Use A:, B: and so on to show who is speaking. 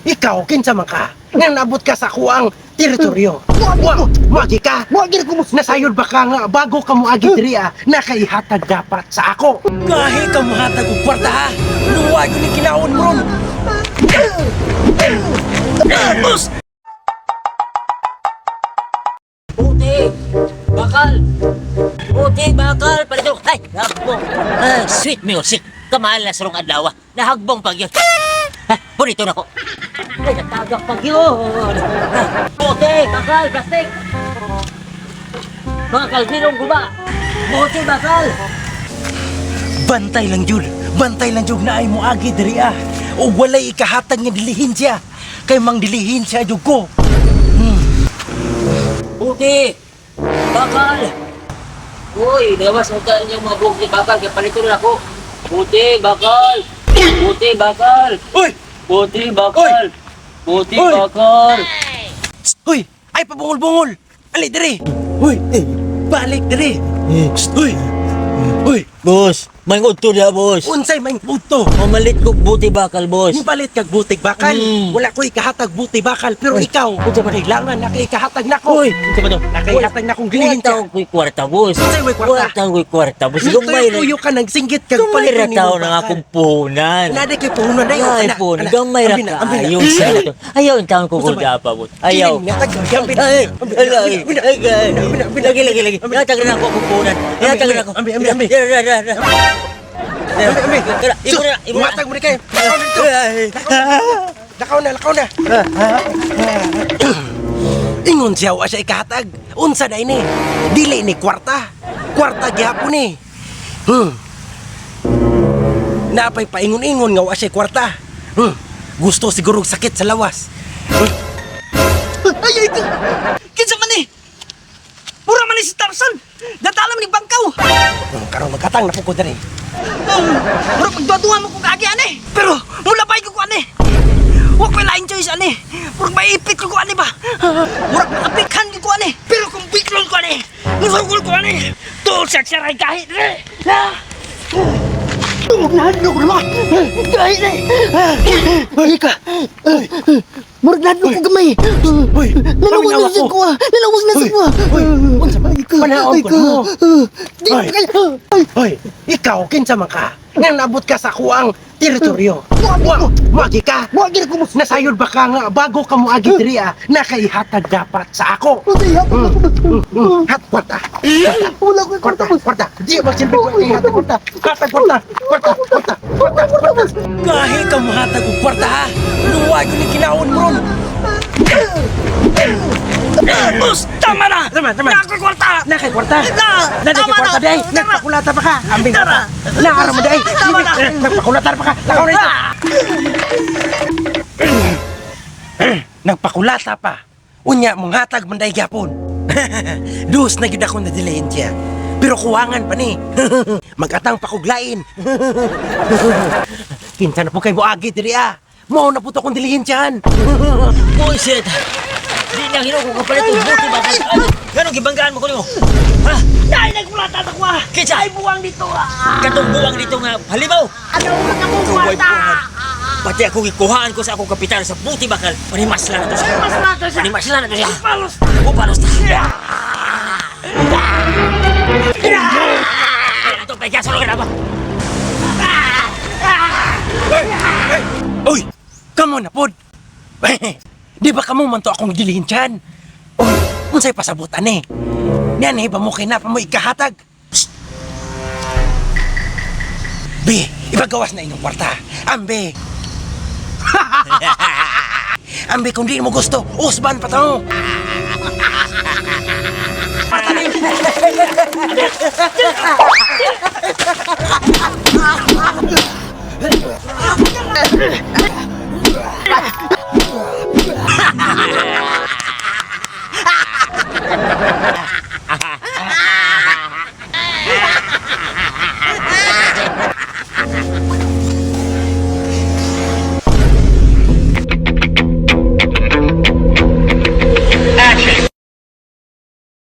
A: Ikaw, kinsa man ka? Nga naabot ka sa kuang teritoryo. Wa, moagi ka.
B: Moagi ko, boss.
A: Nasayod ba ka nga bago ka moagi diri ah, nakaihatag dapat sa ako. Gahi ka mohatag og kwarta ha. Luwag ni kinaon mo ron.
C: Boss! Puti! Bakal! Puti, bakal! Palito! Ay! Hagbong! Ah, sweet music! Kamahal na sarong adlaw. Nahagbong pag yun. Ah, bonito na ko. Ay, natagak pag yun. Ah, puti, bakal, plastic! Mga kalbinong guba! Puti, bakal!
A: Bantay lang jud. Bantay lang jud na ay moagi diri ah. O walay ikahatag nga dilihin siya. Kay mang dilihin siya jud ko.
C: Puti! Bakal! Uy, gawas mo ka inyong mga buhok ni bakal kaya palito na ako. Puti, bakal! Puti, bakal!
A: Uy!
C: Puti, bakal! Puti,
A: Uy!
C: bakal!
A: Uy! Ay pabungol-bungol! Ali diri! Uy! Balik diri! Uy! Uy!
C: Boss, may udto na, boss.
A: Unsay may udto?
C: Mamalit ko buti bakal, boss.
A: Mupalit kag butig bakal. Wala ko ikahatag buti bakal pero ikaw kailangan na kay ikahatag nako.
C: Uy, unsa ba to?
A: Nakahatag na kong gilihin
C: Kwarta ko'y kwarta, boss.
A: Unsay way kwarta?
C: Kwarta ko'y kwarta, boss. Gamay ra.
A: Tuyo ka nagsinggit kag
C: Gamay
A: palit
C: ra
A: ni
C: tao
A: mong
C: ng
A: bakal.
C: akong punan.
A: Nada kay puhunan na
C: Ay, punan. Gamay ra kaayo. Ayaw ang taon ko
A: Unsa ba?
C: pa, boss. Ayaw. Ay, ay, ay, ay, ay. Lagi, lagi, lagi. Natag na ako akong punan. Natag na ako.
A: Ambi, ambi, ambi.
C: Ra, ra, ra, ra.
A: Ambi, ambi.
C: Tara, ibo na, ibo na.
A: Matag mo ni kayo. Lakaw na dito. Lakaw na, lakaw na. Ingon siya wa siya ikahatag. Unsa na ini? Dili ni kwarta. Kwarta gihapon ni. Napay paingon-ingon nga wa siya kwarta. Gusto siguro og sakit sa lawas.
B: Ay, ay, kinsa man eh? Pura man ni si Tarzan. Datalam ni bangkaw.
A: Karon magkatang na po ko diri.
B: Mura pagduwa mo kong kaagi ani. Pero mulabay ko ko ani. Wa ko'y laing choice ani. Murag maipit ko ko ani ba. Murag maapikhan ko ko ani. Pero kung biklon ko ani, musugol ko ani. Tuol sa saray kahit re. Tungog na hadlok na mga. Kahit re. Ay ka. Murag nahadlok ko gamay.
A: Uy,
B: Nanawag na sa ko. Nanawag na sa ko.
A: Uy, unsa man? Panaon ko nimo.
B: Di
A: Ay.
B: kaya.
A: Hoy, ikaw kinsa man ka? Nga naabot ka sa kuang teritoryo. Wa, moagi ka.
B: Moagi ko, boss.
A: Nasayod ba ka nga bago ka moagi diri ah, nakaihatag dapat sa ako. Hat kwarta.
B: Wala ko
A: Kwarta, kwarta. Di magsilbi ko ihatag kwarta. Kwarta, kwarta, kwarta, kwarta, kwarta, kwarta. Gahi ka mohatag og kwarta ha. Luwag ni kinaon mo ron.
B: Boss, tama na!
A: Tama, tama.
B: Na ako'y kwarta!
A: Nakay kwarta.
B: Na!
A: Nanay kay
B: Tama
A: kwarta
B: na!
A: day.
B: Tama!
A: Nagpakulata pa ka. Ambing
B: Tara!
A: kwarta. Naara mo day.
B: Tama na!
A: Nagpakulata pa ka. Lakaw na ito. Nagpakulata pa. Unya mong hatag man day gyapon. Dus na gyud ako na dilihensya. Pero kuwangan pa ni. Magatang pa kog lain. Kinsa na po kay moagi diri ah. Mao na po to akong dilihensyahan.
C: Bullshit! Di na hino ko kapalit og buti bakal. Ay, ganong gibanggaan mo ko nimo? Ha?
B: Dahil nagkulata ta ko ah!
C: Kinsa?
B: Ay, buwang dito ah!
C: Katong buwang dito nga halimaw.
B: Ano ka akong
C: Ikaw, way
B: kwarta?
C: buwangan. Pati ako gikuhaan ko sa akong kapital sa buti bakal. Panimasla na to siya.
B: Mas na to siya!
C: Panimasla na to siya.
B: Palos!
C: Upalos ta. Ito pa kaya sulong na ba?
A: Uy! Kamo na pod! Di ba kamo man to akong dilihensyahan? Uy, unsay pasabutan eh? Niyan eh, ba mo kay na pa mo ikahatag? Psst! Be, ibagawas na inyong kwarta. Ambe! Ambe, kung di mo gusto, usban pa to! Kwarta na yun!